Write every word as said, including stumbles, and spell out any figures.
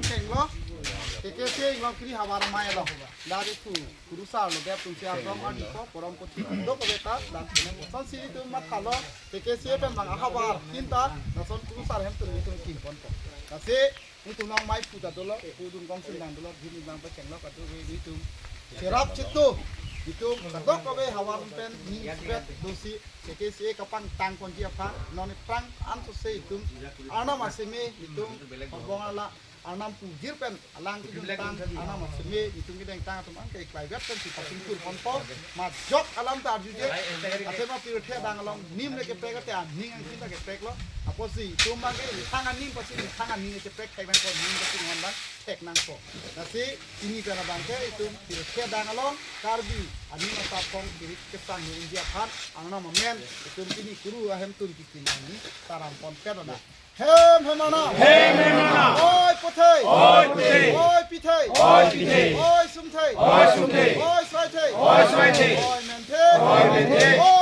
Chenglo, K K C A Inglongkiri havar amei lo. Dak itum kurusar lo, dep atum si ardom arni ko, korom ko thik do ko beta, dak kene boson si itum mathalo, K K C A pen bang ahavar kinta, lason kurusar ahem atum itum kimpon ko. Lasi itum nang mai puta dolo, pudun kong sindang dolo, gini bang pachenglo kadu itum. Cherap chitu, itum kadokave havar pen ning sipet dosi, K K C A kapangtang ponji aphan, non iphrang ansose itum, Arnam aseme itum, pabong ala, Arnam pujir pen alang kedengtang, Arnam aseme itum kedengtang atum an ke iklai vet pen si pasingthur ponpo, majok alam ta arjuje, asema pirthe adang along nim le keprek ate aning angkhin ta keprek lo, apotsi itum bang ke ithang aning pasi ithang aning keprek thek nangpo, ning pasi ngon bang thek nangpo. Lasi pini pen abang ke itum pirthe adang along Karbi aning asapong kirit kesang ni India aphan, Arnam amen itum pini kuru ahem atum kikinang ni taram pon pet ona. Hem hem Arnam. Hem hem Arnam. Oi puthei. Oi puthei. Oi pithei. Oi pithei. Oi sumthei. Oi sumthei. Oi soithei. Oi soithei. Oi menthe. Oi menthe. Oi